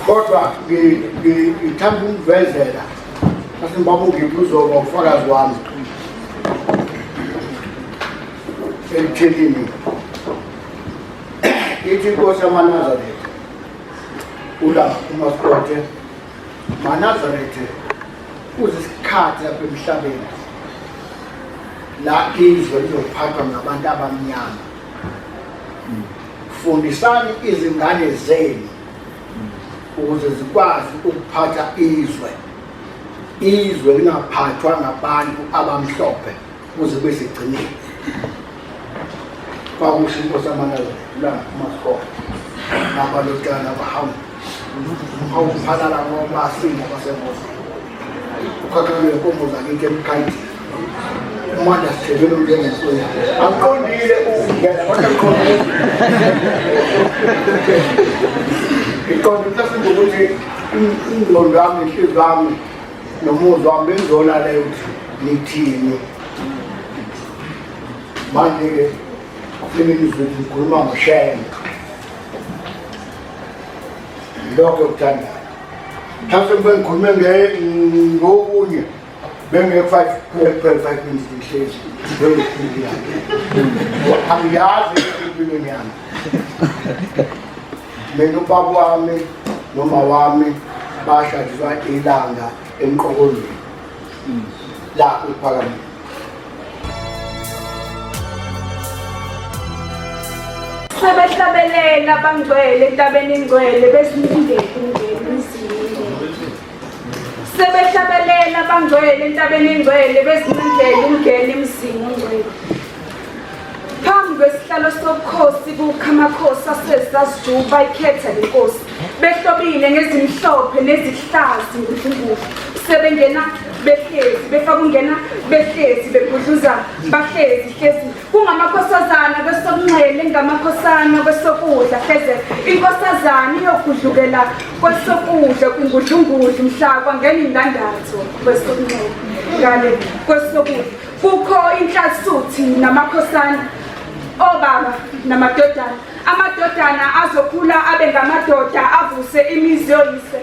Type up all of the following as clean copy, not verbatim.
Kodwa ngithanda ukuvezela mase ngibaba ungiphi uzoba ufakazi wami elithelini. Ithi inkosi yamaNazaretha ula uMasikothe, maNazaretha, kuzesikhathi lapha emhlabeni la izwe lizophathwa ngabantu abamnyama. Fundisani izingane zenu ukuze zikwazi ukuphatha izwe, izwe lingaphathwa ngabantu abamhlophe kuze kube segcineni. Kwakusho inkosi amanazareth ulangaphuma sikole nabalotshana bahamba awuphalala ngoba asinda basengozini ukhakha lwenkomo zakithi emkhayidini umanda sithebele njengensoya. Angiqondile ukungena kodwa ngiqondile, ngiqonde mhlasimbe ukuthi ingqondo yami, inhliziyo yami nomuzwa wami bengizolaleyo ukuthi nithini. Manje-ke sengizwe ngikhuluma ngoShembe, lokho ekuthandayo. Mhlawumbe ngikhulume ngokunye bengeke 5.5 minutes ngihlezi njengompilo yami, angiyazi empilweni yami mina. Ubaba wami noma wami bashadiswa ilanga emqokolweni la uPhakamile. Sebehlabelela abangcwele entabeni engcwele besilindele umngeni emzini. Sebehlabelela abangcwele entabeni engcwele besilindele umngeni emzini ongcwele. Phambi kwesihlalo sobukhosi kukho amakhosi asezazijuba ikhetha lenkosi, behlobile ngezimhlophe nezihlazi ngudlungudu. Sebengena behlezi befaka ungena behlezi begudluza bahlezi hlezi kungamakhosazana kwesokunxele, ngamakhosana kwesokudla, hleze inkosazana iyogudlukela kwesokudla kwingudlungudlu mhla kwangena indandatho kwesokunxele. Ngale kwesokudla kukho inhlasuthi namakhosana, obaba namadodana. Amadodana azokhula abe ngamadoda avuse imizi yoyise.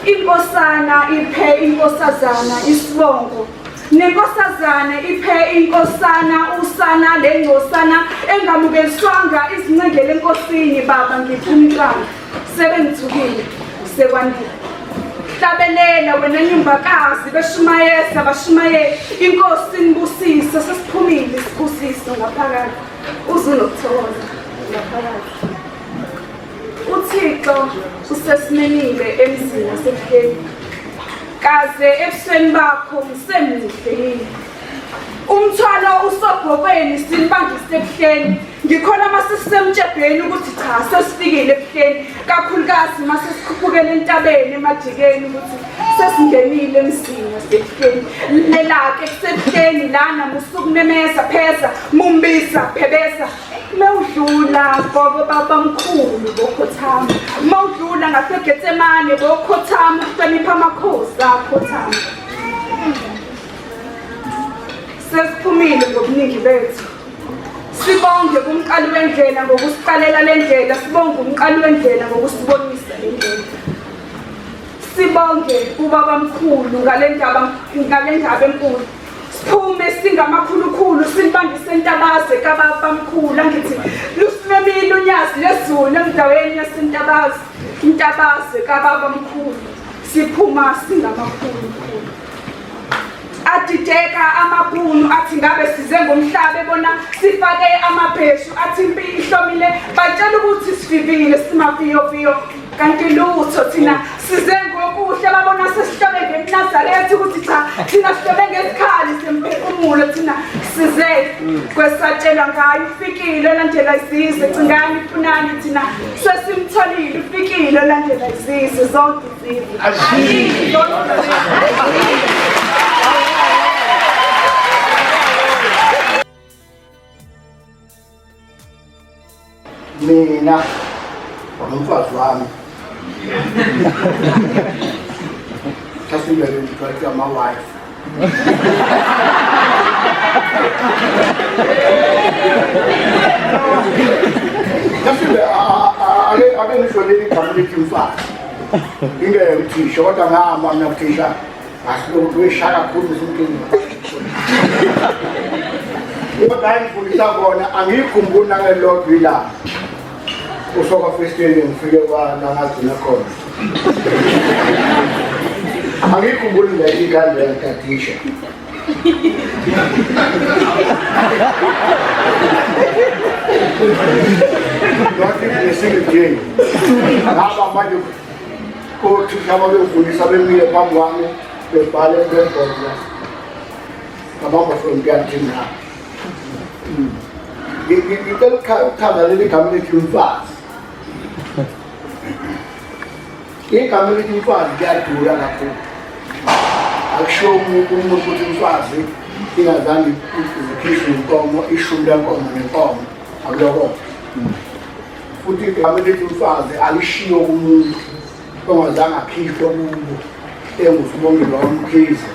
Inkosana iphe inkosazana isibongo, nenkosazana iphe inkosana usana lengcosana engamukeliswanga izincengele enkosini, baba ngiphe umntwana, sebengithukile sekwanele. Hlabelela wena nyumbakazi, beshumayeza bashumayele, inkosi nibusise, sesiphumile isibusiso ngaphakathi, uzunokuthokoza ngaphakathi. UThixo usesimemile emzini wasebuhleni, kaze ebusweni bakho ngisemuhle yini? Umthwalo usobhokweni silibangise ebuhleni. Ngikholwa uma sesisemtshebheni ukuthi cha, sesifikile ebuhleni, kakhulukazi uma sesikhuphukela entabeni emajikeni ukuthi sesingenile emzini wasebuhleni. Lelake kusebuhleni lana, musukumemeza pheza mumbisa phebeza mewudlula gogo babamkhulu bokhothama, mawudlula ngaseGetsemane bokhothama ukuhlonipha amakhosi akhothama. Sesiphumile ngobuningi bethu, sibonge kumqali wendlela ngokusiqalela le ndlela, sibonge umqali wendlela ngokusibonisa le ndlela, sibonge ubabamkhulu ngale ndaba, ngale ndaba enkulu. Siphume singamakhulukhulu silibangise entabaze kababamkhulu. Angithi lusimemile unyazi lezulu endaweni yasentabaze, intabaze kababamkhulu, siphuma singamakhulukhulu. Adideka amabhunu athi ngabe size ngomhlaba, ebona sifake amabheshu, athi impi ihlomile, batshela ukuthi sifivile simafiyofiyo, kanti lutho, thina size ngokuhle. Babona sesihlobe ngeNazaretha ukuthi cha, thina sihlobe ngesikhali semphefumulo, thina size kwesatshelwa ngayo. Ufikile olandela izizwe, cingani funani, thina sesimtholile. Ufikile olandela izizwe zonke, izizwe zonke izizwe. Mina nomfazi wami sasingene ngithiwa ama-wife. Mhlawumbe ake ngisho leli gama. elithi mfazi. Ngingeke uthisha kodwa ngihamba mina kuthisha ngahluleka ukuthi uyishaya kakhulu usunkinga. Kodwa engifundisa kona angiyikhumbuli nangelilodwa ilanga. Usoka festini ngifike kwa la ngagcina khona. Angiyikhumbuli nje ingane yantadisha. Not even a single day. Ngaba manje othisha babefundisa bemile phambi kwami bebhale blackboard la. Ngabamba from kuyathina. Ngicela ukuchaza leli gama elithi umfazi. Igama elithi umfazi liyadula kakhulu. Akushiwo umuntu umuntu ukuthi umfazi ingazange izikhishwe inkomo ishumi lenkomo nenkomo akulokho. Futhi igama elithi umfazi alishiwo kumuntu ongazange akhishwe kubo engusibongile waMkhize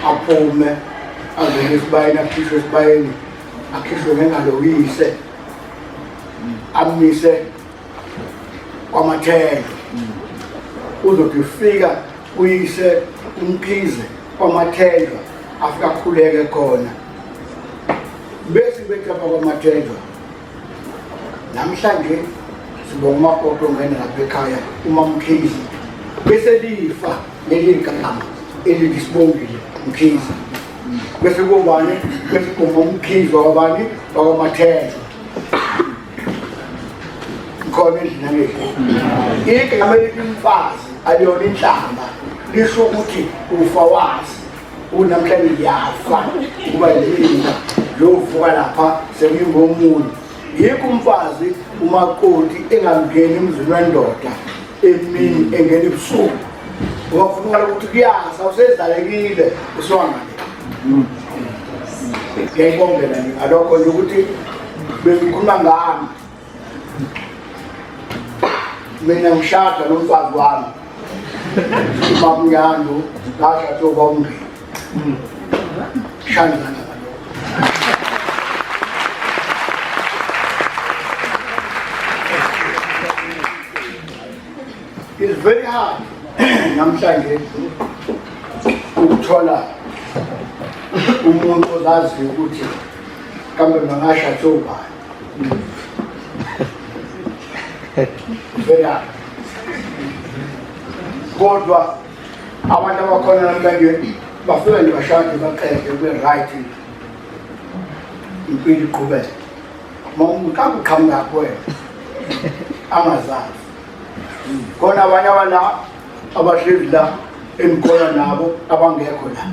aphume angene esibayeni akhishwe esibayeni akhishwe ngengalo uyise amise kwamathenjwa uzothi ufika uyise umkhize kwamathenjwa afika akhuleke khona bese bethi lapha kwamathenjwa namhlanje sibonga umakoti ongena lapha ekhaya umamkhize bese lifa leli gama elithi sibongile mkhize bese kubani bese kuma umkhize wakabani wakwamathenjwa khona endlini angendlini igama elithi umfazi aliyona inhlamba lisho ukuthi ufa wazi unamhlanje ngiyafa kuba yimina lovuka lapha sengiyingomunye yikho umfazi umakoti engamngeni emzini wendoda emini engena ebusuku ngoba kufunakala ukuthi kuyasa usezalekile usuwangale ngiyayibongela nje ngalokho nje ukuthi bengikhuluma ngami mina ngishada nomfazi wami ubamnyandu ngashada ubamngeni shandana ngalokho. It's very hard namhlanje ukuthola umuntu ozaziyo ukuthi kambe mangashada ubani. Very hard. Kodwa abantu abakhona namhlanje bafika nje bashade baqede kube right impilo iqhubeke. Mawumqamba uqhamuka wena angazazi. Khona abanye abala abahlezi la engikhona nabo abangekho la.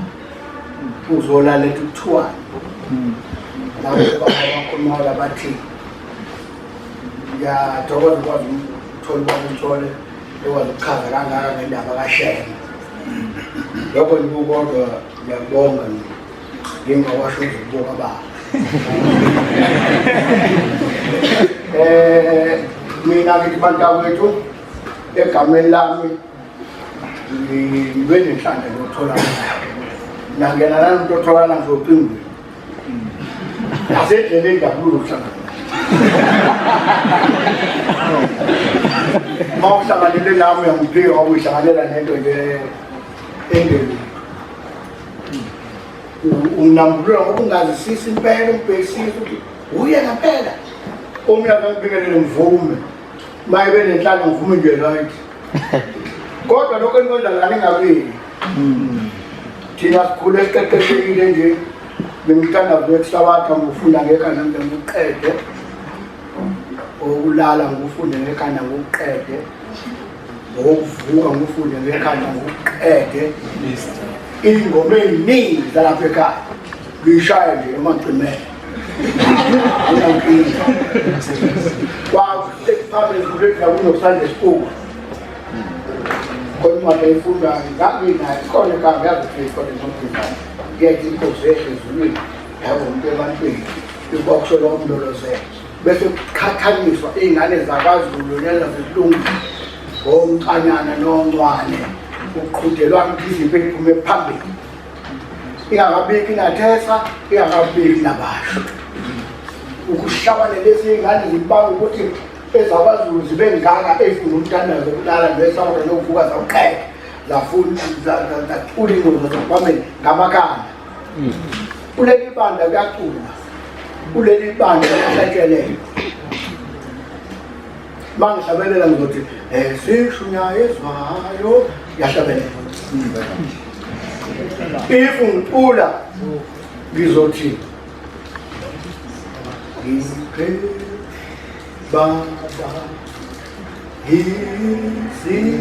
Uzolalela kuthiwani. Labo abakhuluma labathi ngiyathokoza ukwazi ukuthola ubaba uNtshole ekwazi ukuchaza kangaka ngendaba kaShembe. Lokho nje kukodwa ngiyakubonga nje ngingawasho uzukubuka baba. Mina ngithi bantakwethu egameni lami ngibe nenhlanhla yokuthola nangena nanomuntu otholakala ngizocingweni nasendleleni kakhulu ukuhlangana uma uhlanganele nami uyangiphika ngoba uyihlanganela nento nje engelutho unginambulula ngoba ungazisisi impela umbhekisise ukuthi uye ngempela omunye akangibingelele ngivume uma ebe nenhlalo ngivume nje right kodwa lokho enikwenza lana ingabili thina sikhule siqeqeshekile nje bengithanda kusabatha ngifunda ngekhanda nje ngiqede okulala ngifunde ngekhanda ngiqede ngokuvuka ngifunde ngekhanda ngiqede ingoma eziningi zalapha ekhaya ngiyishaya nje noma ngicimele anginankinga kwaphambili kuletha kuno-Sunday school khona incwadi ayifundayo nganginayo ikhona ekhaya ngiyazi ukuthi ikhona incwadi ngiyathi inkosi yehle ezulwini yabo umuntu ebantwini ikwakusho lowo mlolozelo bese kuqhathaniswa iy'ngane zakwaZulu nezaseLungu ngomcanyana noncwane kuqhudelwana ukuthi iziphi ephume phambili ingakabiki nathesa ingakabiki nabasho ukushabane lezi iy'ngane zibanga ukuthi EzakwaZulu zibe ngaka ey'funa umthandazo kulala nesawuda nokuvuka zawuqeda zafuna zacula ingoma zakwameni ngamakhanda. Kuleli bandla kuyaculwa, kuleli bandla kuyahlatshelelwa. Uma ngihlabelela ngizothi esishunyayezwayo ngiyahlabelela. If ngicula ngizothi ngiphe baba izindlela.